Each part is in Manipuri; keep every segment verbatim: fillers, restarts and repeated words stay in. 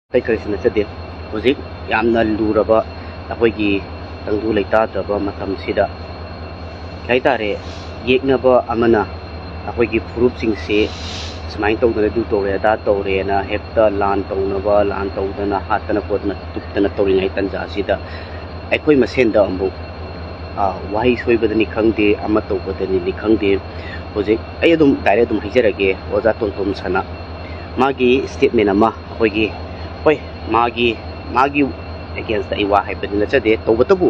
ꯑꯇꯩ ꯀꯔꯤꯁꯨ ꯅꯠꯆꯗꯦ꯫ ꯍꯧꯖꯤꯛ ꯌꯥꯝꯅ ꯂꯨꯔꯕ ꯑꯩꯈꯣꯏꯒꯤ ꯇꯪꯗꯨ ꯂꯩꯇꯥꯗ꯭ꯔꯕ ꯃꯇꯝꯁꯤꯗ ꯀꯩ ꯍꯥꯏꯇꯥꯔꯦ, ꯌꯦꯛꯅꯕ ꯑꯃꯅ ꯑꯩꯈꯣꯏꯒꯤ ꯐꯨꯔꯨꯞꯁꯤꯡꯁꯦ ꯁꯨꯃꯥꯏꯅ ꯇꯧꯗꯅ ꯑꯗꯨ ꯇꯧꯔꯦ ꯑꯗꯥ ꯇꯧꯔꯦꯅ ꯍꯦꯛꯇ ꯂꯥꯟ ꯇꯧꯅꯕ, ꯂꯥꯟ ꯇꯧꯗꯅ ꯍꯥꯠꯇꯅ ꯈꯣꯠꯇꯅ ꯇꯨꯞꯇꯅ ꯇꯧꯔꯤꯉꯩ ꯇꯥꯟꯖꯥꯁꯤꯗ ꯑꯩꯈꯣꯏ ꯃꯁꯦꯟꯗ ꯑꯃꯨꯛ, ꯑ, ꯋꯥꯍꯩ ꯁꯣꯏꯕꯗꯅꯤ ꯈꯪꯗꯦ, ꯑꯃ ꯇꯧꯕꯗꯅꯤ ꯈꯪꯗꯦ, ꯍꯧꯖꯤꯛ ꯑꯩ ꯑꯗꯨꯝ direct ꯑꯗꯨꯝ ꯍꯥꯏꯖꯔꯒꯦ, ꯑꯣꯖꯥ ꯇꯣꯟꯇꯣꯝ ꯁꯅꯥ ꯃꯥꯒꯤ statement ꯑꯃ ꯑꯩꯈꯣꯏꯒꯤ, ꯍꯣꯏ, ꯃꯥꯒꯤ ꯃꯥꯒꯤ against ꯑꯩ ꯋꯥ ꯍꯥꯏꯕꯗꯤ ꯅꯠꯆꯗꯦ, ꯇꯧꯕꯇꯕꯨ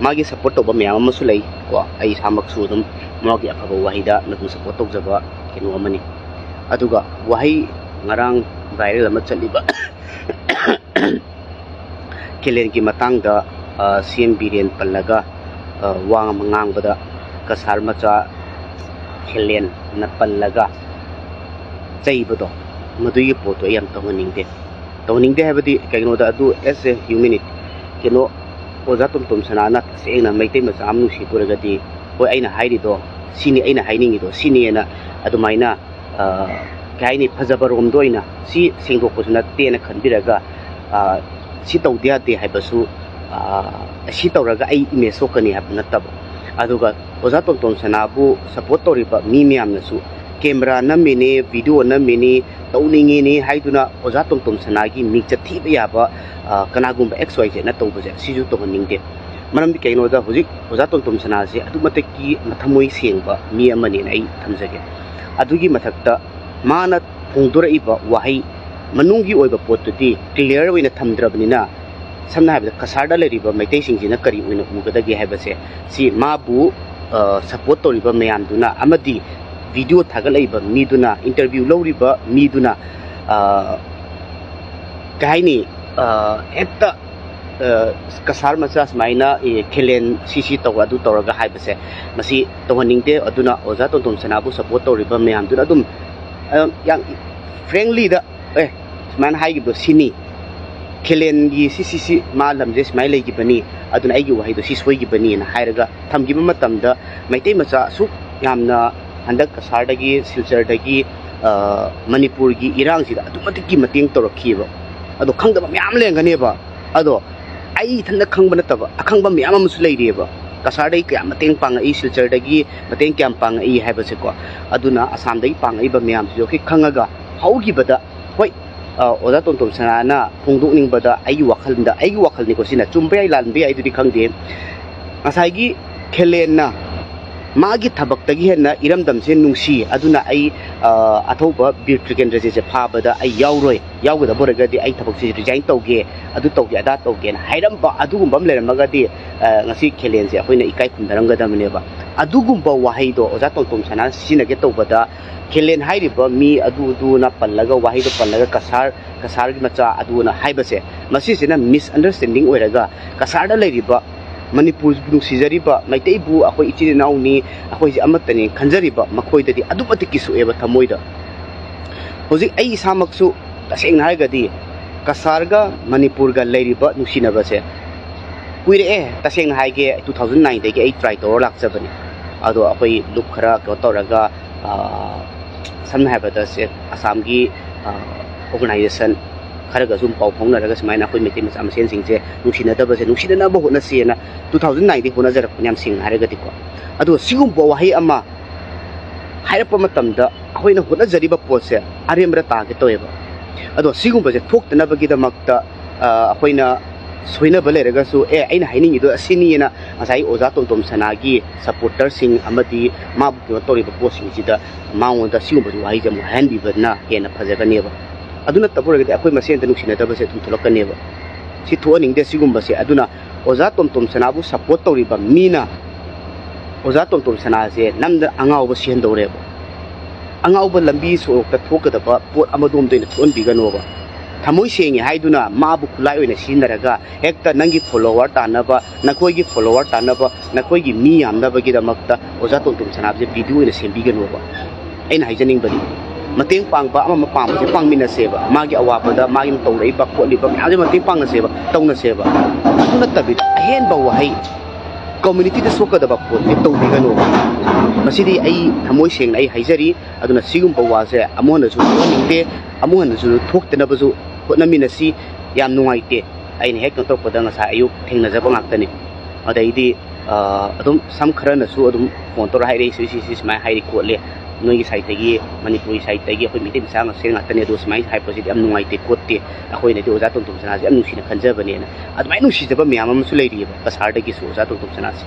ꯃꯥꯒꯤ support ꯇꯧꯕ ꯃꯌꯥꯝ ꯑꯃꯁꯨ ꯂꯩ ꯀꯣ꯫ ꯑꯩ ꯏꯁꯥꯃꯛꯁꯨ ꯑꯗꯨꯝ ꯃꯥꯒꯤ ꯑꯐꯕ ꯋꯥꯍꯩꯗ ꯑꯗꯨꯝ support ꯇꯧꯖꯕ ꯀꯩꯅꯣ ꯑꯃꯅꯤ꯫ ꯑꯗꯨꯒ ꯋꯥꯍꯩ, ꯉꯔꯥꯡ viral ꯑꯃ ꯆꯠꯂꯤꯕ ꯈꯦꯂꯦꯟꯒꯤ ꯃꯇꯥꯡꯗ, ꯑ, ꯁꯤ ꯑꯦꯝ ꯕꯤꯔꯦꯟ ꯄꯜꯂꯒ, ꯑ, ꯋꯥ ꯑꯃ ꯉꯥꯡꯕꯗ ꯀꯁꯥꯔ ꯃꯆꯥ ꯈꯦꯂꯦꯟꯅ ꯄꯜꯂꯒ ꯆꯩꯕꯗꯣ, ꯃꯗꯨꯒꯤ ꯄꯣꯠꯇꯣ ꯑꯩ ꯌꯥꯝ ꯇꯧꯍꯟꯅꯤꯡꯗꯦ꯫ ꯇꯧꯍꯟꯅꯤꯡꯗꯦ ꯍꯥꯏꯕꯗꯤ ꯀꯩꯒꯤꯅꯣꯗ, ꯑꯗꯨ as a humanity, ꯀꯩꯅꯣ, ꯑꯣꯖꯥ ꯇꯣꯝꯇꯣꯝ ꯁꯅꯥꯅ ꯇꯁꯦꯡꯅ ꯃꯩꯇꯩ ꯃꯆꯥ ꯑꯃ ꯅꯨꯡꯁꯤꯕ ꯑꯣꯏꯔꯒꯗꯤ, ꯍꯣꯏ, ꯑꯩꯅ ꯍꯥꯏꯔꯤꯗꯣ ꯁꯤꯅꯤ, ꯑꯩꯅ ꯍꯥꯏꯅꯤꯡꯉꯤꯗꯣ ꯁꯤꯅꯤꯅ ꯑꯗꯨꯃꯥꯏꯅ, ꯑ, ꯀꯩ ꯍꯥꯏꯅꯤ, ꯐꯖꯕ ꯔꯣꯝꯗ ꯑꯣꯏꯅ ꯁꯤ ꯁꯦꯡꯗꯣꯛꯄꯁꯨ ꯅꯠꯇꯦꯅ ꯈꯟꯕꯤꯔꯒ, ꯑ, ꯁꯤ ꯇꯧꯗ ꯌꯥꯗꯦ ꯍꯥꯏꯕꯁꯨ, ꯑ, ꯁꯤ ꯇꯧꯔꯒ ꯑꯩ image ꯁꯣꯛꯀꯅꯤ ꯍꯥꯏꯕ ꯅꯠꯇꯕ꯫ ꯑꯗꯨꯒ ꯑꯣꯖꯥ ꯇꯣꯝꯇꯣꯝ ꯁꯅꯥꯕꯨ support ꯇꯧꯔꯤꯕ ꯃꯤ ꯃꯌꯥꯝꯅꯁꯨ camera ꯅꯝꯃꯤꯅꯤ, video ꯅꯝꯃꯤꯅꯤ, ꯇꯧꯅꯤꯡꯉꯤꯅꯤ ꯍꯥꯏꯗꯨꯅ ꯑꯣꯖꯥ ꯇꯣꯝꯇꯣꯝ ꯁꯅꯥꯒꯤ ꯃꯤꯡꯆꯠ ꯊꯤꯕ ꯌꯥꯕ, ꯑ, ꯀꯅꯥꯒꯨꯝꯕ X Y Zꯅ ꯇꯧꯕꯁꯦ ꯁꯤꯁꯨ ꯇꯧꯍꯟꯅꯤꯡꯗꯦ꯫ ꯃꯔꯝꯗꯤ ꯀꯩꯒꯤꯅꯣꯗ, ꯍꯧꯖꯤꯛ ꯑꯣꯖꯥ ꯇꯣꯝꯇꯣꯝ ꯁꯅꯥꯁꯦ ꯑꯗꯨꯛ ꯃꯇꯤꯛꯀꯤ ꯃꯊꯃꯣꯏ ꯁꯦꯡꯕ ꯃꯤ ꯑꯃꯅꯦꯅ ꯑꯩ ꯊꯝꯖꯒꯦ꯫ ꯑꯗꯨꯒꯤ ꯃꯊꯛꯇ ꯃꯥꯅ ꯐꯣꯡꯗꯣꯔꯛꯏꯕ ꯋꯥꯍꯩ ꯃꯅꯨꯡꯒꯤ ꯑꯣꯏꯕ ꯄꯣꯠꯇꯨꯗꯤ clear ꯑꯣꯏꯅ ꯊꯝꯗ꯭ꯔꯕꯅꯤꯅ, ꯁꯝꯅ ꯍꯥꯏꯔꯕꯗ ꯀꯁꯥꯔꯗ ꯂꯩꯔꯤꯕ ꯃꯩꯇꯩꯁꯤꯡꯁꯤꯅ ꯀꯔꯤ ꯑꯣꯏꯅ ꯎꯒꯗꯒꯦ ꯍꯥꯏꯕꯁꯦ, ꯁꯤ ꯃꯥꯕꯨ, ꯑ, support ꯇꯧꯔꯤꯕ ꯃꯌꯥꯝꯗꯨꯅ ꯑꯃꯗꯤ video ꯊꯥꯒꯠꯂꯛꯏꯕ ꯃꯤꯗꯨꯅ, interview ꯂꯧꯔꯤꯕ ꯃꯤꯗꯨꯅ, ꯑ, ꯀꯩ ꯍꯥꯏꯅꯤ, ꯑ, ꯍꯦꯛꯇ, ꯑ, ꯀꯁꯥꯔ ꯃꯆꯥ ꯁꯨꯃꯥꯏꯅ, ꯑꯦ, ꯈꯦꯂꯦꯟ ꯁꯤ ꯁꯤ ꯇꯧ, ꯑꯗꯨ ꯇꯧꯔꯒ ꯍꯥꯏꯕꯁꯦ, ꯃꯁꯤ ꯇꯧꯍꯟꯅꯤꯡꯗꯦ꯫ ꯑꯗꯨꯅ ꯑꯣꯖꯥ ꯇꯣꯟꯇꯣꯝ ꯁꯅꯥꯕꯨ support ꯇꯧꯔꯤꯕ ꯃꯌꯥꯝꯗꯨꯅ ꯑꯗꯨꯝ, ꯑ, ꯌꯥꯝ franklyꯗ, "ꯑꯦ, ꯁꯨꯃꯥꯏꯅ ꯍꯥꯏꯈꯤꯕꯗꯣ ꯁꯤꯅꯤ, ꯈꯦꯂꯦꯟꯒꯤ ꯁꯤ ꯁꯤ ꯁꯤ ꯃꯥ ꯂꯝꯁꯦ ꯁꯨꯃꯥꯏꯅ ꯂꯩꯈꯤꯕꯅꯤ, ꯑꯗꯨꯅ ꯑꯩꯒꯤ ꯋꯥꯍꯩꯗꯣ ꯁꯤ ꯁꯣꯏꯈꯤꯕꯅꯤꯅ" ꯍꯥꯏꯔꯒ ꯊꯝꯈꯤꯕ ꯃꯇꯝꯗ, ꯃꯩꯇꯩ ꯃꯆꯥ ꯑꯁꯨꯛ ꯌꯥꯝꯅ ꯍꯟꯗꯛ ꯀꯁꯥꯔꯗꯒꯤ, ꯁꯤꯜꯆꯔꯗꯒꯤ, ꯑ, ꯃꯅꯤꯄꯨꯔꯒꯤ ꯏꯔꯥꯡꯁꯤꯗ ꯑꯗꯨꯛ ꯃꯇꯤꯛꯀꯤ ꯃꯇꯦꯡ ꯇꯧꯔꯛꯈꯤꯑꯕ꯫ ꯑꯗꯣ ꯈꯪꯗꯕ ꯃꯌꯥꯝ ꯂꯩꯔꯝꯒꯅꯦꯕ꯫ ꯑꯗꯣ ꯑꯩ ꯏꯊꯟꯇ ꯈꯪꯕ ꯅꯠꯇꯕ, ꯑꯈꯪꯕ ꯃꯌꯥꯝ ꯑꯃꯁꯨ ꯂꯩꯔꯤꯑꯕ꯫ ꯀꯁꯥꯔꯗꯒꯤ ꯀꯌꯥꯝ ꯃꯇꯦꯡ ꯄꯥꯡꯉꯛꯏ, ꯁꯤꯜꯆꯔꯗꯒꯤ ꯃꯇꯦꯡ ꯀꯌꯥꯝ ꯄꯥꯡꯉꯛꯏ ꯍꯥꯏꯕꯁꯦꯀꯣ꯫ ꯑꯗꯨꯅ ꯑꯁꯥꯝꯗꯒꯤ ꯄꯥꯡꯉꯛꯏꯕ ꯃꯌꯥꯝꯁꯤꯁꯨ ꯑꯩꯈꯣꯏ ꯈꯪꯉꯒ ꯍꯧꯈꯤꯕꯗ, ꯍꯣꯏ, ꯑ, ꯑꯣꯖꯥ ꯇꯣꯝꯇꯣꯝ ꯁꯅꯥꯅ ꯐꯣꯡꯗꯣꯛꯅꯤꯡꯕꯗ, ꯑꯩꯒꯤ ꯋꯥꯈꯜꯗ, ꯑꯩꯒꯤ ꯋꯥꯈꯜꯅꯤꯀꯣ, ꯁꯤꯅ ꯆꯨꯝꯕ ꯌꯥꯏ, ꯂꯥꯟꯕ ꯌꯥꯏ, ꯑꯗꯨꯗꯤ ꯈꯪꯗꯦ꯫ ꯉꯁꯥꯏꯒꯤ ꯈꯦꯂꯦꯟꯅ ꯃꯥꯒꯤ ꯊꯕꯛꯇꯒꯤ ꯍꯦꯟꯅ ꯏꯔꯝꯗꯝꯁꯦ ꯅꯨꯡꯁꯤ, ꯑꯗꯨꯅ ꯑꯩ, ꯑ, ꯑꯊꯧꯕ ꯕꯤꯔ ꯇ꯭ꯔꯤꯀꯦꯟꯗ꯭ꯔꯖꯤꯠꯁꯦ ꯐꯥꯕꯗ ꯑꯩ ꯌꯥꯎꯔꯣꯏ, ꯌꯥꯎꯒꯗꯕ ꯑꯣꯏꯔꯒꯗꯤ ꯑꯩ ꯊꯕꯛꯁꯦ ꯔꯤꯖꯥꯏꯟ ꯇꯧꯒꯦ, ꯑꯗꯨ ꯇꯧꯒꯦ, ꯑꯗꯥ ꯇꯧꯒꯦꯅ ꯍꯥꯏꯔꯝꯕ ꯑꯗꯨꯒꯨꯝꯕ ꯑꯃ ꯂꯩꯔꯝꯃꯒꯗꯤ, ꯑ, ꯉꯁꯤ ꯈꯦꯂꯦꯟꯁꯦ ꯑꯩꯈꯣꯏꯅ ꯏꯀꯥꯏ ꯈꯨꯝꯅꯔꯝꯒꯗꯕꯅꯦꯕ꯫ ꯑꯗꯨꯒꯨꯝꯕ ꯋꯥꯍꯩꯗꯣ ꯑꯣꯖꯥ ꯇꯣꯝꯇꯣꯝ ꯁꯅꯥꯅ ꯁꯤꯖꯤꯟꯅꯒꯦ ꯇꯧꯕꯗ, ꯈꯦꯂꯦꯟ ꯍꯥꯏꯔꯤꯕ ꯃꯤ ꯑꯗꯨ ꯑꯗꯨꯅ ꯄꯜꯂꯒ, ꯋꯥꯍꯩꯗꯣ ꯄꯜꯂꯒ, ꯀꯁꯥꯔ, ꯀꯁꯥꯔꯒꯤ ꯃꯆꯥ ꯑꯗꯨꯅ ꯍꯥꯏꯕꯁꯦ, ꯃꯁꯤꯁꯤꯅ ꯃꯤꯁꯑꯟꯗꯔꯁ꯭ꯇꯦꯟꯗꯤꯡ ꯑꯣꯏꯔꯒ, ꯀꯁꯥꯔꯗ ꯂꯩꯔꯤꯕ ꯃꯅꯤꯄꯨꯔꯕꯨ ꯅꯨꯡꯁꯤꯖꯔꯤꯕ, ꯃꯩꯇꯩꯕꯨ ꯑꯩꯈꯣꯏ ꯏꯆꯤꯜ ꯏꯅꯥꯎꯅꯤ, ꯑꯩꯈꯣꯏꯁꯦ ꯑꯃꯠꯇꯅꯤ ꯈꯟꯖꯔꯤꯕ ꯃꯈꯣꯏꯗꯗꯤ ꯑꯗꯨꯛ ꯃꯇꯤꯛꯀꯤ ꯁꯣꯛꯑꯦꯕ ꯊꯃꯣꯏꯗ꯫ ꯍꯧꯖꯤꯛ ꯑꯩ ꯏꯁꯥꯃꯛꯁꯨ, ꯇꯁꯦꯡꯅ ꯍꯥꯏꯔꯒꯗꯤ, ꯀꯁꯥꯔꯒ ꯃꯅꯤꯄꯨꯔꯒ ꯂꯩꯔꯤꯕ ꯅꯨꯡꯁꯤꯅꯕꯁꯦ ꯀꯨꯏꯔꯛꯑꯦ꯫ ꯇꯁꯦꯡꯅ ꯍꯥꯏꯒꯦ, ꯇꯨ ꯊꯥꯎꯖꯟ ꯅꯥꯏꯟꯗꯒꯤ ꯑꯩ ꯇ꯭ꯔꯥꯏ ꯇꯧꯔ ꯂꯥꯛꯆꯕꯅꯤ꯫ ꯑꯗꯣ ꯑꯩꯈꯣꯏ ꯂꯨꯞ ꯈꯔ ꯀꯩꯅꯣ ꯇꯧꯔꯒ, ꯑ, ꯁꯝꯅ ꯍꯥꯏꯔꯕꯗ ꯁꯦ, ꯑꯁꯥꯝꯒꯤ, ꯑ, ꯑꯣꯔꯒꯅꯥꯏꯖꯦꯁꯟ ꯈꯔꯒꯁꯨ ꯄꯥꯎ ꯐꯥꯎꯅꯔꯒ ꯁꯨꯃꯥꯏꯅ ꯑꯩꯈꯣꯏ ꯃꯩꯇꯩ ꯃꯆꯥ ꯃꯁꯦꯟꯁꯤꯡꯁꯦ ꯅꯨꯡꯁꯤꯅꯗꯕꯁꯦ ꯅꯨꯡꯁꯤꯅꯅꯕ ꯍꯣꯠꯅꯁꯦꯅ ꯇꯨ ꯊꯥꯎꯖꯟ ꯅꯥꯏꯟꯗꯒꯤ ꯍꯣꯠꯅꯖꯔꯛꯄꯅꯤ, ꯌꯥꯝ ꯁꯦꯡꯅ ꯍꯥꯏꯔꯒꯗꯤꯀꯣ꯫ ꯑꯗꯣ ꯁꯤꯒꯨꯝꯕ ꯋꯥꯍꯩ ꯑꯃ ꯍꯥꯏꯔꯛꯄ ꯃꯇꯝꯗ ꯑꯩꯈꯣꯏꯅ ꯍꯣꯠꯅꯖꯔꯤꯕ ꯄꯣꯠꯁꯦ ꯑꯔꯦꯝꯕꯗ ꯇꯥꯒꯦ ꯇꯧꯋꯦꯕ꯫ ꯑꯗꯣ ꯁꯤꯒꯨꯝꯕꯁꯦ ꯊꯣꯛꯇꯅꯕꯒꯤꯗꯃꯛꯇ, ꯑ, ꯑꯩꯈꯣꯏꯅ ꯁꯣꯏꯅꯕ ꯂꯩꯔꯒꯁꯨ, "ꯑꯦ, ꯑꯩꯅ ꯍꯥꯏꯅꯤꯡꯉꯤꯗꯣ ꯑꯁꯤꯅꯤꯅ" ꯉꯁꯥꯏ ꯑꯣꯖꯥ ꯇꯣꯝꯇꯣꯝ ꯁꯅꯥꯒꯤ ꯁꯄꯣꯔꯇꯔꯁꯤꯡ ꯑꯃꯗꯤ ꯃꯥꯕꯨ ꯀꯩꯅꯣ ꯇꯧꯔꯤꯕ ꯄꯣꯠꯁꯤꯡꯁꯤꯗ ꯃꯉꯣꯟꯗ ꯁꯤꯒꯨꯝꯕ ꯋꯥꯍꯩꯁꯦ ꯑꯃꯨꯛ ꯍꯥꯏꯍꯟꯕꯤꯕꯅ ꯍꯦꯟꯅ ꯐꯖꯒꯅꯦꯕ꯫ ꯑꯗꯨ ꯅꯠꯇꯕ ꯑꯣꯏꯔꯒꯗꯤ ꯑꯩꯈꯣꯏ ꯃꯁꯦꯟꯗ ꯅꯨꯡꯁꯤꯅꯗꯕꯁꯦ ꯑꯗꯨꯝ ꯊꯣꯛꯂꯛꯀꯅꯦꯕ꯫ ꯁꯤ ꯊꯣꯛꯍꯟꯅꯤꯡꯗꯦ ꯁꯤꯒꯨꯝꯕꯁꯦ꯫ ꯑꯗꯨꯅ ꯑꯣꯖꯥ ꯇꯣꯝꯇꯣꯝ ꯁꯅꯥꯕꯨ ꯁꯄꯣꯔꯠ ꯇꯧꯔꯤꯕ ꯃꯤꯅ ꯑꯣꯖꯥ ꯇꯣꯝꯇꯣꯝ ꯁꯅꯥꯁꯦ ꯅꯝꯗꯅ ꯑꯉꯥꯎꯕ ꯁꯤꯍꯟꯗꯧꯔꯦꯕ꯫ ꯑꯉꯥꯎꯕ ꯂꯝꯕꯤ ꯁꯣꯔꯣꯛꯇ ꯊꯣꯛꯀꯗꯕ ꯄꯣꯠ ꯑꯃꯗꯣꯝꯗ ꯑꯣꯏꯅ ꯊꯣꯛꯍꯟꯕꯤꯒꯅꯣꯕ꯫ ꯊꯃꯣꯏ ꯁꯦꯡꯉꯦ ꯍꯥꯏꯗꯨꯅ ꯃꯥꯕꯨ ꯈꯨꯠꯂꯥꯏ ꯑꯣꯏꯅ ꯁꯤꯖꯤꯟꯅꯔꯒ ꯍꯦꯛꯇ ꯅꯪꯒꯤ ꯐꯣꯂꯣꯋꯔ ꯇꯥꯟꯅꯕ, ꯅꯈꯣꯏꯒꯤ ꯐꯣꯂꯣꯋꯔ ꯇꯥꯟꯅꯕ, ꯅꯈꯣꯏꯒꯤ ꯃꯤ ꯌꯥꯝꯅꯕꯒꯤꯗꯃꯛꯇ ꯑꯣꯖꯥ ꯇꯣꯝꯇꯣꯝ ꯁꯅꯥꯕꯁꯦ ꯚꯤꯗꯤꯑꯣ ꯑꯣꯏꯅ ꯁꯦꯝꯕꯤꯒꯅꯣꯕ꯫ ꯑꯩꯅ ꯍꯥꯏꯖꯅꯤꯡꯕꯗꯤ, ꯃꯇꯦꯡ ꯄꯥꯡꯕ ꯑꯃ ꯑꯃ ꯄꯥꯡꯕꯁꯦ ꯄꯥꯡꯃꯤꯟꯅꯁꯦꯕ꯫ ꯃꯥꯒꯤ ꯑꯋꯥꯕꯗ ꯃꯥꯒꯤ ꯇꯧꯔꯛꯏꯕ ꯈꯣꯠꯂꯤꯕ ꯃꯌꯥꯝꯁꯦ ꯃꯇꯦꯡ ꯄꯥꯡꯅꯁꯦꯕ, ꯇꯧꯅꯁꯦꯕ꯫ ꯑꯗꯨ ꯅꯠꯇꯕꯤꯗ ꯑꯍꯦꯟꯕ ꯋꯥꯍꯩ, ꯀꯝꯃ꯭ꯌꯨꯅꯤꯇꯤꯗ ꯁꯣꯛꯀꯗꯕ ꯄꯣꯠꯇꯤ ꯇꯧꯕꯤꯒꯅꯣꯕ꯫ ꯃꯁꯤꯗꯤ ꯑꯩ ꯊꯃꯣꯏ ꯁꯦꯡꯅ ꯑꯩ ꯍꯥꯏꯖꯔꯤ꯫ ꯑꯗꯨꯅ ꯁꯤꯒꯨꯝꯕ ꯋꯥꯁꯦ ꯑꯃꯨꯛ ꯍꯟꯅꯁꯨ ꯊꯣꯛꯍꯟꯅꯤꯡꯗꯦ, ꯑꯃꯨꯛ ꯍꯟꯅꯁꯨ ꯊꯣꯛꯇꯅꯕꯁꯨ ꯍꯣꯠꯅꯃꯤꯟꯅꯁꯤ꯫ ꯌꯥꯝ ꯅꯨꯡꯉꯥꯏꯇꯦ, ꯑꯩꯅ ꯍꯦꯛ ꯀꯩꯅꯣ ꯇꯧꯔꯛꯄꯗ ꯉꯁꯥꯏ ꯑꯌꯨꯛ ꯊꯦꯡꯅꯖꯕ ꯉꯥꯛꯇꯅꯤ꯫ ꯑꯗꯩꯗꯤ ꯑ, ꯑꯗꯨꯝ ꯁꯝ ꯈꯔꯅꯁꯨ ꯑꯗꯨꯝ ꯐꯣꯟ ꯇꯧꯔ ꯍꯥꯏꯔꯛꯏ, "ꯁꯤ, ꯁꯤ, ꯁꯤ ꯁꯨꯃꯥꯏꯅ ꯍꯥꯏꯔꯤ ꯈꯣꯠꯂꯤ, ꯅꯣꯏꯒꯤ ꯁꯥꯏꯠꯇꯒꯤ, ꯃꯅꯤꯄꯨꯔꯒꯤ ꯁꯥꯏꯠꯇꯒꯤ ꯑꯩꯈꯣꯏ ꯃꯩꯇꯩ ꯃꯆꯥ ꯃꯁꯦꯜ ꯉꯥꯛꯇꯅꯦ, ꯑꯗꯣ ꯁꯨꯃꯥꯏꯅ ꯍꯥꯏꯔꯛꯄꯁꯤꯗꯤ ꯌꯥꯝ ꯅꯨꯡꯉꯥꯏꯇꯦ ꯈꯣꯠꯇꯦ, ꯑꯩꯈꯣꯏꯅꯗꯤ ꯑꯣꯖꯥ ꯇꯣꯟꯇꯣꯝ ꯁꯅꯥꯁꯦ ꯌꯥꯝ ꯅꯨꯡꯁꯤꯅ ꯈꯟꯖꯕꯅꯦꯅ" ꯑꯗꯨꯃꯥꯏꯅ ꯅꯨꯡꯁꯤꯖꯕ ꯃꯌꯥꯝ ꯑꯃꯁꯨ ꯂꯩꯔꯤꯑꯕ ꯀꯁꯥꯔꯗꯒꯤꯁꯨ ꯑꯣꯖꯥ ꯇꯣꯟꯇꯣꯝ ꯁꯅꯥꯁꯦ꯫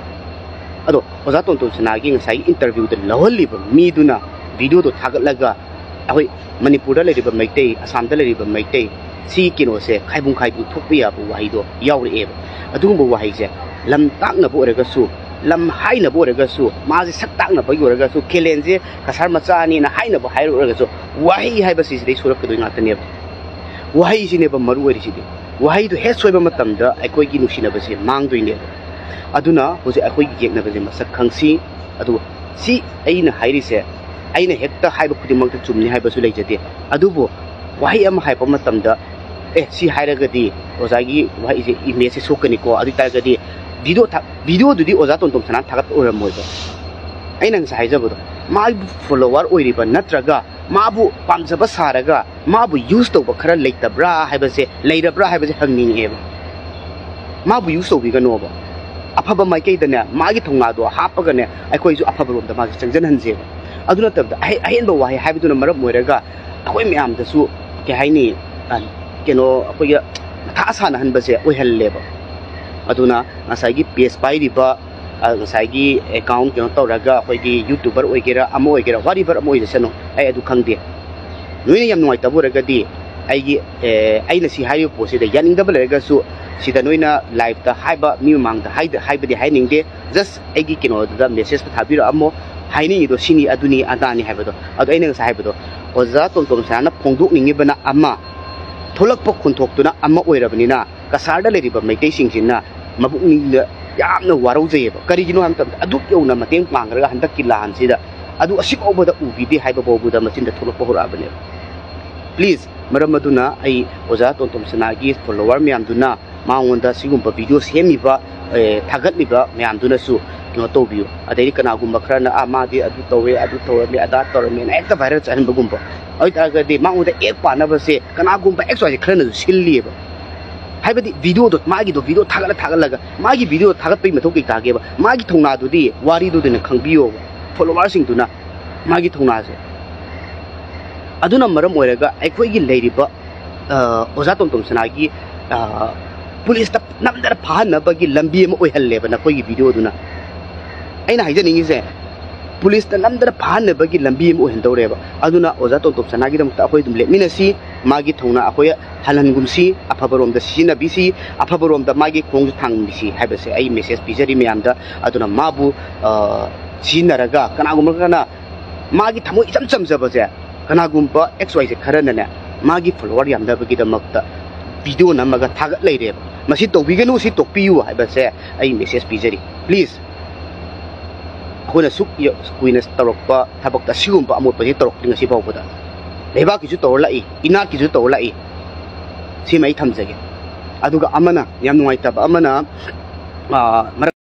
ꯑꯗꯣ ꯑꯣꯖꯥ ꯇꯣꯟꯇꯣꯝ ꯁꯅꯥꯒꯤ ꯉꯁꯥꯏꯒꯤ ꯏꯟꯇꯔꯚ꯭ꯌꯨꯗ ꯂꯧꯍꯜꯂꯤꯕ ꯃꯤꯗꯨꯅ ꯚꯤꯗꯤꯑꯣꯗꯣ ꯊꯥꯒꯠꯂꯒ ꯑꯩꯈꯣꯏ ꯃꯅꯤꯄꯨꯔꯗ ꯂꯩꯔꯤꯕ ꯃꯩꯇꯩ, ꯑꯁꯥꯝꯗ ꯂꯩꯔꯤꯕ ꯃꯩꯇꯩ, ꯁꯤꯒꯤ ꯀꯩꯅꯣꯁꯦ ꯈꯥꯏꯕꯨꯡ ꯈꯥꯏꯕꯨꯡ ꯊꯣꯛꯄ ꯌꯥꯕ ꯋꯥꯍꯩꯗꯣ ꯌꯥꯎꯔꯛꯑꯦꯕ꯫ ꯑꯗꯨꯒꯨꯝꯕ ꯋꯥꯍꯩꯁꯦ ꯂꯝ ꯇꯥꯛꯅꯕ ꯑꯣꯏꯔꯒꯁꯨ, ꯂꯝ ꯍꯥꯏꯅꯕ ꯑꯣꯏꯔꯒꯁꯨ, ꯃꯥꯁꯦ ꯁꯛ ꯇꯥꯛꯅꯕꯒꯤ ꯑꯣꯏꯔꯒꯁꯨ, ꯈꯦꯂꯦꯟꯁꯦ ꯀꯁꯥꯔ ꯃꯆꯥꯅꯤꯅ ꯍꯥꯏꯅꯕ ꯍꯥꯏꯔꯨꯔꯒꯁꯨ, ꯋꯥꯍꯩ ꯍꯥꯏꯕꯁꯤꯁꯤꯗꯩ ꯁꯣꯏꯔꯛꯀꯗꯣꯏ ꯉꯥꯛꯇꯅꯦꯕ꯫ ꯋꯥꯍꯩꯁꯤꯅꯦꯕ ꯃꯔꯨ ꯑꯣꯏꯔꯤꯁꯤꯗꯤ꯫ ꯋꯥꯍꯩꯗꯣ ꯍꯦꯛ ꯁꯣꯏꯕ ꯃꯇꯝꯗ ꯑꯩꯈꯣꯏꯒꯤ ꯅꯨꯡꯁꯤꯅꯕꯁꯦ ꯃꯥꯡꯗꯣꯏꯅꯦꯕ꯫ ꯑꯗꯨꯅ ꯍꯧꯖꯤꯛ ꯑꯩꯈꯣꯏꯒꯤ ꯌꯦꯛꯅꯕꯁꯦ ꯃꯁꯛ ꯈꯪꯁꯤ꯫ ꯑꯗꯨꯒ ꯁꯤ ꯑꯩꯅ ꯍꯥꯏꯔꯤꯁꯦ, ꯑꯩꯅ ꯍꯦꯛꯇ ꯍꯥꯏꯕ ꯈꯨꯗꯤꯡꯃꯛꯇ ꯆꯨꯝꯅꯤ ꯍꯥꯏꯕꯁꯨ ꯂꯩꯖꯗꯦ꯫ ꯑꯗꯨꯕꯨ ꯋꯥꯍꯩ ꯑꯃ ꯍꯥꯏꯔꯛꯄ ꯃꯇꯝꯗ, "ꯑꯦ, ꯁꯤ ꯍꯥꯏꯔꯒꯗꯤ ꯑꯣꯖꯥꯒꯤ ꯋꯥꯍꯩꯁꯦ, ꯏꯃꯦꯖꯁꯦ ꯁꯣꯛꯀꯅꯤꯀꯣ, ꯑꯗꯨ ꯑꯣꯏ ꯇꯥꯔꯒꯗꯤ ꯚꯤꯗꯤꯑꯣ ꯊꯥ-, ꯚꯤꯗꯤꯑꯣꯗꯨꯗꯤ ꯑꯣꯖꯥ ꯇꯣꯟꯇꯣꯝ ꯁꯅꯥꯅ ꯊꯥꯒꯠꯄ ꯑꯣꯏꯔꯝꯃꯣꯏꯕ"꯫ ꯑꯩꯅ ꯉꯁꯥꯏ ꯍꯥꯏꯖꯕꯗꯣ, ꯃꯥꯒꯤ ꯐꯣꯂꯣꯋꯔ ꯑꯣꯏꯔꯤꯕ ꯅꯠꯇ꯭ꯔꯒ ꯃꯥꯕꯨ ꯄꯥꯝꯖꯕ ꯁꯥꯔꯒ ꯃꯥꯕꯨ ꯌꯨꯁ ꯇꯧꯕ ꯈꯔ ꯂꯩꯇꯕ꯭ꯔꯥ ꯍꯥꯏꯕꯁꯦ, ꯂꯩꯔꯕ꯭ꯔꯥ ꯍꯥꯏꯕꯁꯦ ꯍꯪꯅꯤꯡꯉꯛꯑꯦꯕ꯫ ꯃꯥꯕꯨ ꯌꯨꯁ ꯇꯧꯕꯤꯒꯅꯣꯕ꯫ ꯑꯐꯕ ꯃꯥꯏꯀꯩꯗꯅꯦ, ꯃꯥꯒꯤ ꯊꯧꯅꯥꯗꯣ ꯍꯥꯞꯄꯒꯅꯦ, ꯑꯩꯈꯣꯏꯁꯨ ꯑꯐꯕꯔꯣꯝꯗ ꯃꯥꯁꯦ ꯆꯪꯖꯟꯍꯟꯁꯦꯕ꯫ ꯑꯗꯨ ꯅꯠꯇꯕꯗ ꯑꯍꯦ-, ꯑꯍꯦꯟꯕ ꯋꯥꯍꯩ ꯍꯥꯏꯕꯗꯨꯅ ꯃꯔꯝ ꯑꯣꯏꯔꯒ ꯑꯩꯈꯣꯏ ꯃꯌꯥꯝꯗꯁꯨ, ꯀꯩ ꯍꯥꯏꯅꯤ, ꯑ, ꯀꯩꯅꯣ, ꯑꯩꯈꯣꯏꯒꯤ ꯃꯊꯥ ꯁꯥꯟꯅꯍꯟꯕꯁꯦ ꯑꯣꯏꯍꯜꯂꯦꯕ꯫ ꯑꯗꯨꯅ ꯉꯁꯥꯏꯒꯤ ꯄꯦꯖ ꯄꯥꯏꯔꯤꯕ, ꯑ, ꯉꯁꯥꯏꯒꯤ ꯑꯦꯀꯥꯎꯟ ꯀꯩꯅꯣ ꯇꯧꯔꯒ, ꯑꯩꯈꯣꯏꯒꯤ ꯌꯨꯇꯨꯕꯔ ꯑꯣꯏꯒꯦꯔꯥ, ꯑꯃ ꯑꯣꯏꯒꯦꯔꯥ, whatever ꯑꯃ ꯑꯣꯏꯖꯁꯅꯨ, ꯑꯩ ꯑꯗꯨ ꯈꯪꯗꯦ꯫ ꯅꯣꯏꯅ ꯌꯥꯝ ꯅꯨꯡꯉꯥꯏꯇꯕ ꯑꯣꯏꯔꯒꯗꯤ, ꯑꯩꯒꯤ, ꯑꯦ, ꯑꯩꯅ ꯁꯤ ꯍꯥꯏꯔꯤꯕ ꯄꯣꯠꯁꯤꯗ ꯌꯥꯅꯤꯡꯗꯕ ꯂꯩꯔꯒꯁꯨ, ꯁꯤꯗ ꯅꯣꯏꯅ ꯂꯥꯏꯞꯇ ꯍꯥꯏꯕ, ꯃꯤ ꯃꯃꯥꯡꯗ ꯍꯥꯏꯗ-, ꯍꯥꯏꯕꯗꯤ ꯍꯥꯏꯅꯤꯡꯗꯦ꯫ ꯖꯁ ꯑꯩꯒꯤ ꯀꯩꯅꯣꯗꯨꯗ ꯃꯦꯁꯦꯖꯇ ꯊꯥꯕꯤꯔꯛꯑꯝꯃꯣ, ꯍꯥꯏꯅꯤꯡꯉꯤꯗꯣ ꯁꯤꯅꯤ, ꯑꯗꯨꯅꯤ, ꯑꯗꯥꯅꯤ ꯍꯥꯏꯕꯗꯣ꯫ ꯑꯗꯣ ꯑꯩꯅ ꯉꯁꯥꯏ ꯍꯥꯏꯕꯗꯣ, ꯑꯣꯖꯥ ꯇꯣꯟꯇꯣꯝ ꯁꯅꯥꯅ ꯐꯣꯡꯗꯣꯛꯅꯤꯡꯉꯤꯕꯅ ꯑꯃ, ꯊꯣꯛꯂꯛꯄ ꯈꯣꯟꯊꯣꯛꯇꯨꯅ ꯑꯃ ꯑꯣꯏꯔꯕꯅꯤꯅ, ꯀꯁꯥꯔꯗ ꯂꯩꯔꯤꯕ ꯃꯩꯇꯩꯁꯤꯡꯁꯤꯅ ꯃꯕꯨꯛꯅꯤꯡꯗ ꯌꯥꯝꯅ ꯋꯥꯔꯧꯖꯩꯑꯕ꯫ ꯀꯔꯤꯒꯤꯅꯣ ꯍꯥꯏꯕ ꯃꯇꯝꯗ, ꯑꯗꯨꯛ ꯌꯧꯅ ꯃꯇꯦꯡ ꯄꯥꯡꯈ꯭ꯔꯒ ꯍꯟꯗꯛꯀꯤ ꯂꯥꯟꯁꯤꯗ ꯑꯗꯨ ꯑꯁꯤꯐꯥꯎꯕꯗ ꯎꯕꯤꯗꯦ ꯍꯥꯏꯕ ꯐꯥꯎꯕꯗ ꯃꯆꯤꯟꯗ ꯊꯣꯛꯂꯛꯄ ꯍꯧꯔꯛꯑꯕꯅꯦꯕ꯫ ꯄ꯭ꯂꯤꯖ, ꯃꯔꯝ ꯑꯗꯨꯅ ꯑꯩ ꯑꯣꯖꯥ ꯇꯣꯟꯇꯣꯝ ꯁꯅꯥꯒꯤ ꯐꯣꯂꯣꯋꯔ ꯃꯌꯥꯝꯗꯨꯅ ꯃꯉꯣꯟꯗ ꯁꯤꯒꯨꯝꯕ ꯚꯤꯗꯤꯑꯣ ꯁꯦꯝꯃꯤꯕ, ꯑꯦ, ꯊꯥꯒꯠꯂꯤꯕ ꯃꯌꯥꯝꯗꯨꯅꯁꯨ ꯀꯩꯅꯣ ꯇꯧꯕꯤꯌꯨ꯫ ꯑꯗꯩꯗꯤ ꯀꯅꯥꯒꯨꯝꯕ ꯈꯔꯅ, "ꯑꯥ, ꯃꯥꯗꯤ ꯑꯗꯨ ꯇꯧꯋꯦ, ꯑꯗꯨ ꯇꯧꯔꯝꯃꯦ, ꯑꯗꯥ ꯇꯧꯔꯝꯃꯦꯅ" ꯍꯦꯛꯇ ꯚꯥꯏꯔꯦꯜ ꯆꯠꯍꯟꯕꯒꯨꯝꯕ꯫ ꯑꯣꯏꯇꯥꯔꯒꯗꯤ ꯃꯉꯣꯟꯗ ꯑꯦꯛ ꯄꯥꯟꯅꯕꯁꯦ ꯀꯅꯥꯒꯨꯝꯕ ꯑꯦꯛꯁ ꯋꯥꯏ ꯈꯔꯅꯁꯨ ꯁꯤꯜꯂꯤꯑꯕ꯫ ꯍꯥꯏꯕꯗꯤ ꯚꯤꯗꯤꯑꯣꯗꯣ, ꯃꯥꯒꯤꯗꯣ ꯚꯤꯗꯤꯑꯣ ꯊꯥꯒꯠꯂ ꯊꯥꯒꯠꯂꯒ ꯃꯥꯒꯤ ꯚꯤꯗꯤꯑꯣ ꯊꯥꯒꯠꯄꯒꯤ ꯃꯊꯧ ꯀꯩ ꯇꯥꯒꯦꯕ? ꯃꯥꯒꯤ ꯊꯧꯅꯥꯗꯨꯗꯤ ꯋꯥꯔꯤꯗꯨꯗꯅ ꯈꯪꯕꯤꯌꯣꯕ, ꯐꯣꯂꯣꯋꯔꯁꯤꯡꯗꯨꯅ ꯃꯥꯒꯤ ꯊꯧꯅꯥꯁꯦ꯫ ꯑꯗꯨꯅ ꯃꯔꯝ ꯑꯣꯏꯔꯒ ꯑꯩꯈꯣꯏꯒꯤ ꯂꯩꯔꯤꯕ, ꯑ, ꯑꯣꯖꯥ ꯇꯣꯝꯇꯣꯝ ꯁꯅꯥꯒꯤ, ꯑ, ꯄꯨꯂꯤꯁꯇ ꯅꯝꯗꯅ ꯐꯥꯍꯟꯅꯕꯒꯤ ꯂꯝꯕꯤ ꯑꯃ ꯑꯣꯏꯍꯜꯂꯦꯕ ꯅꯈꯣꯏꯒꯤ ꯚꯤꯗꯤꯑꯣꯗꯨꯅ꯫ ꯑꯩꯅ ꯍꯥꯏꯖꯅꯤꯡꯉꯤꯁꯦ, ꯄꯨꯂꯤꯁꯇ ꯅꯝꯗꯅ ꯐꯥꯍꯟꯅꯕꯒꯤ ꯂꯝꯕꯤ ꯑꯃ ꯑꯣꯏꯍꯟꯗꯧꯔꯦꯕ꯫ ꯑꯗꯨꯅ ꯑꯣꯖꯥ ꯇꯣꯝꯇꯣꯝ ꯁꯅꯥꯒꯤꯗꯃꯛꯇ ꯑꯩꯈꯣꯏ ꯑꯗꯨꯝ ꯂꯦꯞꯃꯤꯟꯅꯁꯤ, ꯃꯥꯒꯤ ꯊꯧꯅꯥ ꯑꯩꯈꯣꯏ ꯍꯜꯍꯟꯒꯨꯝꯁꯤ, ꯑꯐꯕꯔꯣꯝꯗ ꯁꯤꯖꯤꯟꯅꯕꯤꯁꯤ, ꯑꯐꯕꯔꯣꯝꯗ ꯃꯥꯒꯤ ꯈꯣꯡꯁꯨ ꯊꯥꯡꯕꯤꯁꯤ ꯍꯥꯏꯕꯁꯦ ꯑꯩ ꯃꯦꯁꯦꯖ ꯄꯤꯖꯔꯤ ꯃꯌꯥꯝꯗ꯫ ꯑꯗꯨꯅ ꯃꯥꯕꯨ, ꯑ, ꯁꯤꯖꯤꯟꯅꯔꯒ ꯀꯅꯥꯒꯨꯝꯕ ꯈꯔꯅ ꯃꯥꯒꯤ ꯊꯃꯣꯏ ꯏꯆꯝ ꯆꯝꯖꯕꯁꯦ, ꯀꯅꯥꯒꯨꯝꯕ ꯑꯦꯛꯁ ꯋꯥꯏ ꯖꯦꯠ ꯈꯔꯅꯅꯦ, ꯃꯥꯒꯤ ꯐꯣꯂꯣꯋꯔ ꯌꯥꯝꯅꯕꯒꯤꯗꯃꯛꯇ ꯚꯤꯗꯤꯑꯣ ꯅꯝꯃꯒ ꯊꯥꯒꯠ ꯂꯩꯔꯦꯕ꯫ ꯃꯁꯤ ꯇꯧꯕꯤꯒꯅꯨ, ꯁꯤ ꯇꯣꯛꯄꯤꯌꯨ ꯍꯥꯏꯕꯁꯦ ꯑꯩ ꯃꯦꯁꯦꯖ ꯄꯤꯖꯔꯤ꯫ ꯄ꯭ꯂꯤꯖ, ꯑꯩꯈꯣꯏꯅ ꯁꯨꯛ ꯌ-, ꯀꯨꯏꯅ ꯇꯧꯔꯛꯄ ꯊꯕꯛꯇ ꯑꯁꯤꯒꯨꯝꯕ ꯑꯃꯣꯠꯄꯁꯤ ꯇꯧꯔꯛꯇ꯭ꯔꯤ ꯉꯁꯤ ꯐꯥꯎꯕꯗ꯫ ꯂꯩꯕꯥꯛꯀꯤꯁꯨ ꯇꯧꯔ ꯂꯥꯛꯏ, ꯏꯅꯥꯠꯀꯤꯁꯨ ꯇꯧꯔ ꯂꯥꯛꯏ꯫ ꯁꯤꯃ ꯑꯩ ꯊꯝꯖꯒꯦ꯫ ꯑꯗꯨꯒ ꯑꯃꯅ, ꯌꯥꯝ ꯅꯨꯡꯉꯥꯏꯇꯕ ꯑꯃꯅ, ꯑ, ꯃꯔꯛ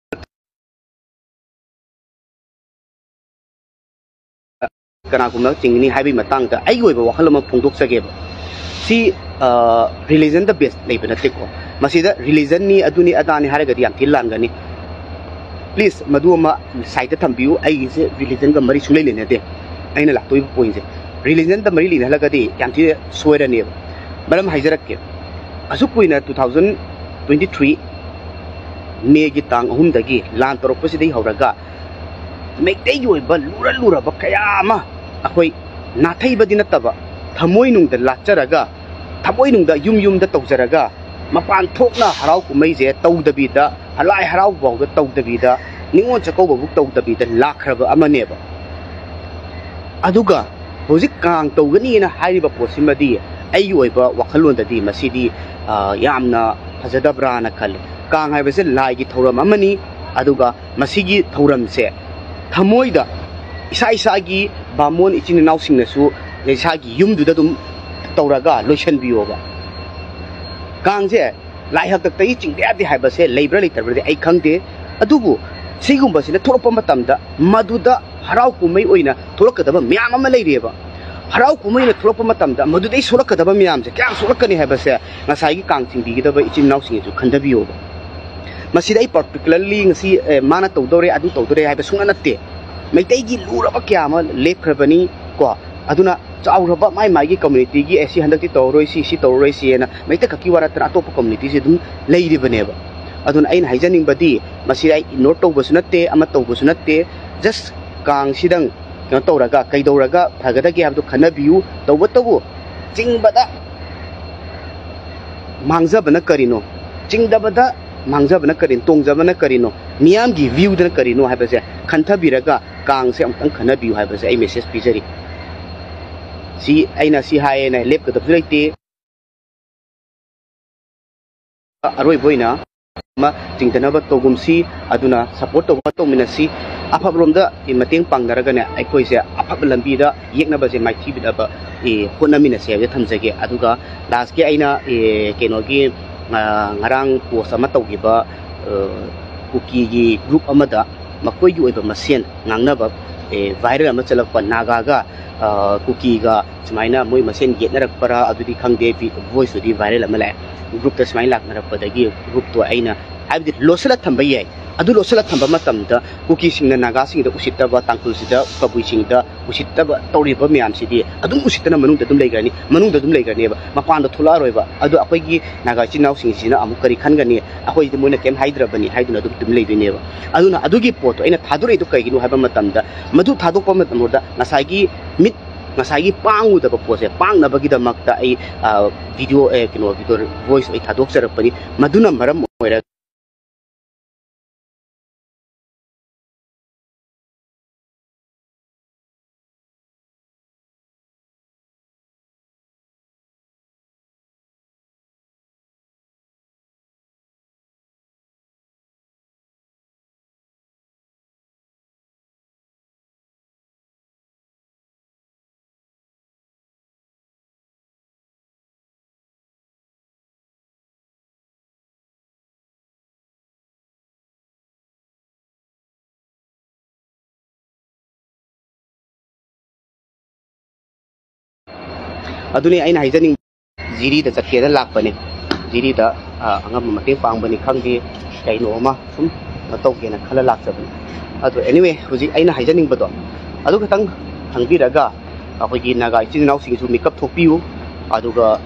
ꯀꯅꯥꯒꯨꯝꯕ ꯆꯤꯡꯒꯅꯤ ꯍꯥꯏꯕꯒꯤ ꯃꯇꯥꯡꯗ ꯑꯩꯒꯤ ꯑꯣꯏꯕ ꯋꯥꯈꯜ ꯑꯃ ꯐꯣꯡꯗꯣꯛꯆꯒꯦꯕ꯫ ꯁꯤ, ꯑ, ꯔꯤꯂꯤꯖꯟꯗ ꯕꯦꯁ ꯂꯩꯕ ꯅꯠꯇꯦꯀꯣ꯫ ꯃꯁꯤꯗ ꯔꯤꯂꯤꯖꯟꯅꯤ, ꯑꯗꯨꯅꯤ, ꯑꯗꯥꯅꯤ ꯍꯥꯏꯔꯒꯗꯤ ꯌꯥꯝ ꯊꯤꯅ ꯂꯥꯟꯒꯅꯤ꯫ ꯄ꯭ꯂꯤꯖ, ꯃꯗꯨ ꯑꯃ ꯁꯥꯏꯗꯇ ꯊꯝꯕꯤꯌꯨ꯫ ꯑꯩꯒꯤꯁꯦ ꯔꯤꯂꯤꯖꯟꯒ ꯃꯔꯤ ꯁꯨꯡꯂꯩ ꯂꯩꯅꯗꯦ꯫ ꯑꯩꯅ ꯂꯥꯛꯇꯣꯏꯕ ꯄꯣꯏꯟꯁꯦ ꯔꯤꯂꯤꯖꯟꯗ ꯃꯔꯤ ꯂꯩꯅꯍꯜꯂꯒꯗꯤ ꯌꯥꯝ ꯊꯤꯅ ꯁꯣꯏꯔꯅꯦꯕ꯫ ꯃꯔꯝ ꯍꯥꯏꯖꯔꯛꯀꯦ꯫ ꯑꯁꯨꯛ ꯀꯨꯏꯅ two thousand twenty three ꯃꯦꯒꯤ ꯇꯥꯡ ꯑꯍꯨꯝꯗꯒꯤ ꯂꯥꯟ ꯇꯧꯔꯛꯄꯁꯤꯗꯒꯤ ꯍꯧꯔꯒ ꯃꯩꯇꯩꯒꯤ ꯑꯣꯏꯕ ꯂꯨꯔ ꯂꯨꯔꯕ ꯀꯌꯥ ꯑꯃ ꯑꯩꯈꯣꯏ ꯅꯥꯊꯩꯕꯗꯤ ꯅꯠꯇꯕ, ꯊꯃꯣꯏꯅꯨꯡꯗ ꯂꯥꯠꯆꯔꯒ, ꯊꯃꯣꯏꯅꯨꯡꯗ ꯌꯨꯝ ꯌꯨꯝꯗ ꯇꯧꯖꯔꯒ, ꯃꯄꯥꯟ ꯊꯣꯛꯅ ꯍꯔꯥꯎ ꯀꯨꯝꯍꯩꯁꯦ ꯇꯧꯗꯕꯤꯗ, ꯂꯥꯏ ꯍꯔꯥꯎꯕ ꯐꯥꯎꯗ ꯇꯧꯗꯕꯤꯗ, ꯅꯤꯉꯣꯜ ꯆꯥꯛꯀꯧꯕꯕꯨ ꯇꯧꯗꯕꯤꯗ ꯂꯥꯛꯈ꯭ꯔꯕ ꯑꯃꯅꯦꯕ꯫ ꯑꯗꯨꯒ ꯍꯧꯖꯤꯛ ꯀꯥꯡ ꯇꯧꯒꯅꯤꯅ ꯍꯥꯏꯔꯤꯕ ꯄꯣꯠꯁꯤꯃꯗꯤ ꯑꯩꯒꯤ ꯑꯣꯏꯕ ꯋꯥꯈꯜꯂꯣꯟꯗꯗꯤ ꯃꯁꯤꯗꯤ, ꯑ, ꯌꯥꯝꯅ ꯐꯖꯗꯕ꯭ꯔꯥꯅ ꯈꯜꯂꯤ꯫ ꯀꯥꯡ ꯍꯥꯏꯕꯁꯦ ꯂꯥꯏꯒꯤ ꯊꯧꯔꯝ ꯑꯃꯅꯤ꯫ ꯑꯗꯨꯒ ꯃꯁꯤꯒꯤ ꯊꯧꯔꯝꯁꯦ ꯊꯃꯣꯏꯗ ꯏꯁꯥ ꯏꯁꯥꯒꯤ ꯕꯥꯃꯣꯟ ꯏꯆꯤꯟ ꯏꯅꯥꯎꯁꯤꯡꯅꯁꯨ ꯏꯁꯥꯒꯤ ꯌꯨꯝꯗꯨꯗ ꯑꯗꯨꯝ ꯇꯧꯔꯒ ꯂꯣꯏꯁꯤꯟꯕꯤꯌꯣꯕ꯫ ꯀꯥꯡꯁꯦ ꯂꯥꯏ ꯍꯥꯛꯇꯛꯇꯒꯤ ꯆꯤꯡꯕ ꯌꯥꯗꯦ ꯍꯥꯏꯕꯁꯦ ꯂꯩꯕ꯭ꯔꯥ ꯂꯩꯇꯕ꯭ꯔꯗꯤ ꯑꯩ ꯈꯪꯗꯦ꯫ ꯑꯗꯨꯕꯨ ꯁꯤꯒꯨꯝꯕꯁꯤꯅ ꯊꯣꯛꯂꯛꯄ ꯃꯇꯝꯗ ꯃꯗꯨꯗ ꯍꯔꯥꯎ ꯀꯨꯝꯍꯩ ꯑꯣꯏꯅ ꯊꯣꯛꯂꯛꯀꯗꯕ ꯃꯌꯥꯝ ꯑꯃ ꯂꯩꯔꯤꯑꯕ꯫ ꯍꯔꯥꯎ ꯀꯨꯝꯍꯩꯅ ꯊꯣꯛꯂꯛꯄ ꯃꯇꯝꯗ ꯃꯗꯨꯗꯩ ꯁꯣꯛꯂꯛꯀꯗꯕ ꯃꯌꯥꯝꯁꯦ ꯀꯌꯥꯝ ꯁꯣꯛꯂꯛꯀꯅꯤ ꯍꯥꯏꯕꯁꯦ ꯉꯁꯥꯏꯒꯤ ꯀꯥꯡ ꯆꯤꯡꯕꯤꯒꯗꯕ ꯏꯆꯤꯟ ꯏꯅꯥꯎꯁꯤꯡꯅꯁꯨ ꯈꯟꯊꯕꯤꯌꯣꯕ꯫ ꯃꯁꯤꯗ ꯑꯩ particularly ꯉꯁꯤ, ꯑꯦ, ꯃꯥꯅ ꯇꯧꯗꯧꯔꯦ, ꯑꯗꯨ ꯇꯧꯗꯧꯔꯦ ꯍꯥꯏꯕ ꯁꯨꯡꯅꯠ ꯅꯠꯇꯦ꯫ ꯃꯩꯇꯩꯒꯤ ꯂꯨꯔꯕ ꯀꯌꯥ ꯑꯃ ꯂꯦꯞꯈ꯭ꯔꯕꯅꯤ ꯀꯣ꯫ ꯑꯗꯨꯅ ꯆꯥꯎꯔꯕ ꯃꯥꯏ ꯃꯥꯏꯒꯤ communityꯒꯤ, "ꯑꯦ, ꯁꯤ ꯍꯟꯗꯛꯇꯤ ꯇꯧꯔꯔꯣꯏ, ꯁꯤ, ꯁꯤ ꯇꯧꯔꯔꯣꯏ, ꯁꯤ" ꯍꯥꯏꯅ ꯃꯩꯇꯩ ꯈꯛꯀꯤ ꯋꯥ ꯅꯠꯇꯅ ꯑꯇꯣꯞꯄ communityꯁꯤ ꯑꯗꯨꯝ ꯂꯩꯔꯤꯕꯅꯦꯕ꯫ ꯑꯗꯨꯅ ꯑꯩꯅ ꯍꯥꯏꯖꯅꯤꯡꯕꯗꯤ, ꯃꯁꯤ ꯑꯩ ignore ꯇꯧꯕꯁꯨ ꯅꯠꯇꯦ, ꯑꯃ ꯇꯧꯕꯁꯨ ꯅꯠꯇꯦ, just ꯀꯥꯡꯁꯤꯗꯪ ꯀꯩꯅꯣ ꯇꯧꯔꯒ ꯀꯩꯗꯧꯔꯒ ꯐꯒꯗꯒꯦ ꯍꯥꯏꯕꯗꯨ ꯈꯟꯅꯕꯤꯌꯨ꯫ ꯇꯧꯕꯇꯕꯨ ꯆꯤꯡꯕꯗ ꯃꯥꯡꯖꯕꯅ ꯀꯔꯤꯅꯣ? ꯆꯤꯡꯗꯕꯗ ꯃꯥꯡꯖꯕꯅ ꯀꯔꯤꯅꯣ? ꯇꯣꯡꯖꯕꯅ ꯀꯔꯤꯅꯣ? ꯃꯤꯌꯥꯝꯒꯤ viewꯗꯅ ꯀꯔꯤꯅꯣ ꯍꯥꯏꯕꯁꯦ ꯈꯟꯊꯕꯤꯔꯒ ꯀꯥꯡꯁꯦ ꯑꯃꯨꯛꯇꯪ ꯈꯟꯅꯕꯤꯌꯨ ꯍꯥꯏꯕꯁꯦ ꯑꯩ message ꯄꯤꯖꯔꯤ꯫ ꯁꯤ ꯑꯩꯅ ꯁꯤ ꯍꯥꯏꯌꯦꯅ ꯂꯦꯞꯀꯗꯕꯁꯨ ꯂꯩꯇꯦ꯫ ꯑꯔꯣꯏꯕ ꯑꯣꯏꯅ ꯑꯃ ꯆꯤꯡꯊꯅꯕ ꯇꯧꯒꯨꯝꯁꯤ, ꯑꯗꯨꯅ support ꯇꯧꯕ ꯇꯧꯃꯤꯟꯅꯁꯤ꯫ ꯑꯐꯕꯔꯣꯝꯗ ꯃꯇꯦꯡ ꯄꯥꯡꯅꯔꯒꯅꯦ, ꯑꯩꯈꯣꯏꯁꯦ ꯑꯐꯕ ꯂꯝꯕꯤꯗ ꯌꯦꯛꯅꯕꯁꯦ ꯃꯥꯏꯊꯤꯕꯤꯅꯕ, ꯑꯦ, ꯍꯣꯠꯅꯃꯤꯟꯅꯁꯤ ꯍꯥꯏꯕꯁꯦ ꯊꯝꯖꯒꯦ꯫ ꯑꯗꯨꯒ lastꯀꯤ ꯑꯩꯅ, ꯑꯦ, ꯀꯩꯅꯣꯒꯤ, ꯑ, ꯉꯔꯥꯡ post ꯑꯃ ꯇꯧꯈꯤꯕ, ꯑ, ꯀꯨꯀꯤꯒꯤ group ꯑꯃꯗ ꯃꯈꯣꯏꯒꯤ ꯑꯣꯏꯕ ꯃꯁꯦꯟ ꯉꯥꯡꯅꯕ, ꯑꯦ, viral ꯑꯃ ꯆꯠꯂꯛꯄ, ꯅꯥꯒꯥꯒ, ꯑ, ꯀꯨꯀꯤꯒ ꯁꯨꯃꯥꯏꯅ ꯃꯣꯏ ꯃꯁꯦꯟ ꯌꯦꯠꯅꯔꯛꯄꯔꯥ ꯑꯗꯨꯗꯤ ꯈꯪꯗꯦ, ꯚꯤ-, voiceꯇꯨꯗꯤ viral ꯑꯃ ꯂꯥꯛꯑꯦ꯫ Groupꯇ ꯁꯨꯃꯥꯏꯅ ꯂꯥꯛꯅꯔꯛꯄꯗꯒꯤ groupꯇꯣ ꯑꯩꯅ, ꯍꯥꯏꯕꯗꯤ, ꯂꯣꯠꯁꯤꯜꯂ ꯊꯝꯕ ꯌꯥꯏ꯫ ꯑꯗꯨ ꯂꯣꯠꯁꯤꯜꯂ ꯊꯝꯕ ꯃꯇꯝꯗ ꯀꯨꯀꯤꯁꯤꯡꯅ ꯅꯥꯒꯥꯁꯤꯡꯗ ꯎꯁꯤꯠꯇꯕ, ꯇꯥꯡꯈꯨꯜꯁꯤꯗ, ꯀꯕꯨꯏꯁꯤꯡꯗ ꯎꯁꯤꯠꯇꯕ ꯇꯧꯔꯤꯕ ꯃꯌꯥꯝꯁꯤꯗꯤ ꯑꯗꯨꯝ ꯎꯁꯤꯠꯇꯅ ꯃꯅꯨꯡꯗ ꯑꯗꯨꯝ ꯂꯩꯈ꯭ꯔꯅꯤ, ꯃꯅꯨꯡꯗ ꯑꯗꯨꯝ ꯂꯩꯈ꯭ꯔꯅꯦꯕ, ꯃꯄꯥꯟꯗ ꯊꯣꯛꯂꯛꯑꯔꯣꯏꯕ꯫ ꯑꯗꯣ ꯑꯩꯈꯣꯏꯒꯤ ꯅꯥꯒꯥ ꯏꯆꯤꯟ ꯏꯅꯥꯎꯁꯤꯡꯁꯤꯅ ꯑꯃꯨꯛ ꯀꯔꯤ ꯈꯟꯒꯅꯤ? "ꯑꯩꯈꯣꯏꯗꯤ ꯃꯣꯏꯅ ꯀꯩꯝ ꯍꯥꯏꯗ꯭ꯔꯕꯅꯤ" ꯍꯥꯏꯗꯨꯅ ꯑꯗꯨꯝ ꯑꯗꯨꯝ ꯂꯩꯗꯣꯏꯅꯦꯕ꯫ ꯑꯗꯨꯅ ꯑꯗꯨꯒꯤ ꯄꯣꯠꯇꯣ ꯑꯩꯅ ꯊꯥꯗꯣꯔꯛꯏꯗꯣ ꯀꯩꯒꯤꯅꯣ ꯍꯥꯏꯕ ꯃꯇꯝꯗ, ꯃꯗꯨ ꯊꯥꯗꯣꯛꯄ ꯃꯇꯝꯗ ꯉꯁꯥꯏꯒꯤ ꯃꯤꯠ, ꯉꯁꯥꯏꯒꯤ ꯄꯥꯡꯉꯨꯗꯕ ꯄꯣꯠꯁꯦ ꯄꯥꯡꯅꯕꯒꯤꯗꯃꯛꯇ ꯑꯩ, ꯑ, video, ꯑꯦ, ꯀꯩꯅꯣ, video, voice ꯑꯩ ꯊꯥꯗꯣꯛꯆꯔꯛꯄꯅꯤ꯫ ꯃꯗꯨꯅ ꯃꯔꯝ ꯑꯣꯏꯔꯒ ꯑꯗꯨꯅꯤ ꯑꯩꯅ ꯍꯥꯏꯖꯅꯤꯡꯕ꯫ ꯖꯤꯔꯤꯗ ꯆꯠꯀꯦꯅ ꯂꯥꯛꯄꯅꯤ꯫ ꯖꯤꯔꯤꯗ, ꯑ, ꯑꯉꯝꯕ ꯃꯇꯦꯡ ꯄꯥꯡꯕꯅꯤ ꯈꯪꯗꯦ, ꯀꯩꯅꯣ ꯑꯃ ꯁꯨꯝ ꯇꯧꯒꯦꯅ ꯈꯜꯂ ꯂꯥꯛꯆꯕꯅꯤ꯫ ꯑꯗꯣ anyway, ꯍꯧꯖꯤꯛ ꯑꯩꯅ ꯍꯥꯏꯖꯅꯤꯡꯕꯗꯣ ꯑꯗꯨ ꯈꯛꯇꯪ ꯈꯪꯕꯤꯔꯒ ꯑꯩꯈꯣꯏꯒꯤ ꯅꯥꯒꯥ ꯏꯆꯤꯟ ꯏꯅꯥꯎꯁꯤꯡꯁꯨ ꯃꯤꯀꯞ ꯊꯣꯛꯄꯤꯌꯨ꯫ ꯑꯗꯨꯒ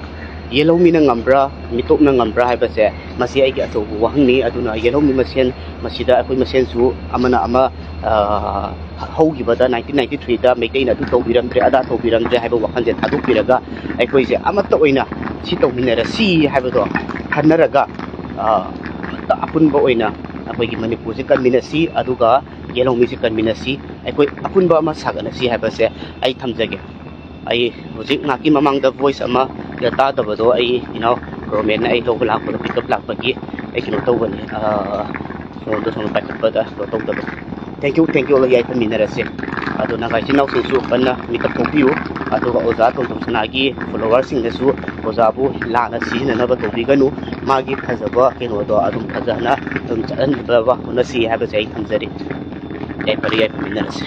ꯌꯦꯜꯍꯧꯃꯤꯅ ꯉꯝꯕ꯭ꯔꯥ, ꯃꯤꯇꯣꯞꯅ ꯉꯝꯕ꯭ꯔꯥ ꯍꯥꯏꯕꯁꯦ ꯃꯁꯤ ꯑꯩꯒꯤ ꯑꯆꯧꯕ ꯋꯥꯍꯪꯅꯤ꯫ ꯑꯗꯨꯅ ꯌꯦꯜꯍꯧꯃꯤ ꯃꯁꯦꯟ ꯃꯁꯤꯗ ꯑꯩꯈꯣꯏ ꯃꯁꯦꯟꯁꯨ ꯑꯃꯅ ꯑꯃ, ꯑ, ꯍꯧꯈꯤꯕꯗ nineteen ninety-three ꯗ ꯃꯩꯇꯩꯅ ꯑꯗꯨ ꯇꯧꯕꯤꯔꯝꯗ꯭ꯔꯦ, ꯑꯗꯥ ꯇꯧꯕꯤꯔꯝꯗ꯭ꯔꯦ ꯍꯥꯏꯕ ꯋꯥꯈꯜꯁꯦ ꯊꯥꯗꯣꯛꯄꯤꯔꯒ ꯑꯩꯈꯣꯏꯁꯦ ꯑꯃꯠꯇ ꯑꯣꯏꯅ ꯁꯤ ꯇꯧꯃꯤꯟꯅꯔꯁꯤ ꯍꯥꯏꯕꯗꯣ ꯈꯟꯅꯔꯒ, ꯑ, ꯑꯃꯠꯇ ꯑꯄꯨꯟꯕ ꯑꯣꯏꯅ ꯑꯩꯈꯣꯏꯒꯤ ꯃꯅꯤꯄꯨꯔꯁꯦ ꯀꯟꯃꯤꯟꯅꯁꯤ, ꯑꯗꯨꯒ ꯌꯦꯜꯍꯧꯃꯤꯁꯦ ꯀꯟꯃꯤꯟꯅꯁꯤ, ꯑꯩꯈꯣꯏ ꯑꯄꯨꯟꯕ ꯑꯃ ꯁꯥꯒꯠꯅꯁꯤ ꯍꯥꯏꯕꯁꯦ ꯑꯩ ꯊꯝꯖꯒꯦ꯫ ꯑꯩ ꯍꯧꯖꯤꯛ ꯉꯥꯏꯍꯥꯛꯀꯤ ꯃꯃꯥꯡꯗ voice ꯑꯃ ꯇꯥꯗꯕꯗꯣ ꯑꯩ ꯏꯅꯥꯎ ꯔꯣꯃꯦꯟꯅ ꯑꯩ ꯂꯧꯕ ꯂꯥꯛꯄꯗ, pickup ꯂꯥꯛꯄꯒꯤ ꯑꯩ ꯀꯩꯅꯣ ꯇꯧꯕꯅꯤ, ꯑ, ꯐꯣꯟꯗꯣ ꯁꯣꯝꯗ ꯄꯥꯏꯈꯠꯄꯗ ꯀꯩꯅꯣ ꯇꯧꯗꯕ꯫ Thank you, thank you, ꯌꯥꯏꯐꯃꯤꯟꯅꯔꯁꯦ꯫ ꯑꯗꯣ ꯅꯥꯒꯥ ꯏꯆꯤꯟ ꯏꯅꯥꯎꯁꯤꯡꯁꯨ ꯀꯟꯅ ꯃꯤꯀꯞ ꯊꯣꯛꯄꯤꯌꯨ꯫ ꯑꯗꯨꯒ ꯑꯣꯖꯥ ꯇꯣꯝꯊꯣꯝ ꯁꯅꯥꯒꯤ followerꯁꯤꯡꯅꯁꯨ ꯑꯣꯖꯥꯕꯨ ꯂꯥꯟꯅ ꯁꯤꯖꯤꯟꯅꯅꯕ ꯇꯧꯕꯤꯒꯅꯨ꯫ ꯃꯥꯒꯤ ꯐꯖꯕ ꯀꯩꯅꯣꯗꯣ ꯑꯗꯨꯝ ꯐꯖꯅ ꯑꯗꯨꯝ ꯆꯠꯍꯟꯕ ꯍꯣꯠꯅꯁꯤ ꯍꯥꯏꯕꯁꯦ ꯑꯩ ꯊꯝꯖꯔꯤ꯫ ꯌꯥꯏꯐꯔꯦ, ꯌꯥꯏꯐꯃꯤꯟꯅꯔꯁꯦ꯫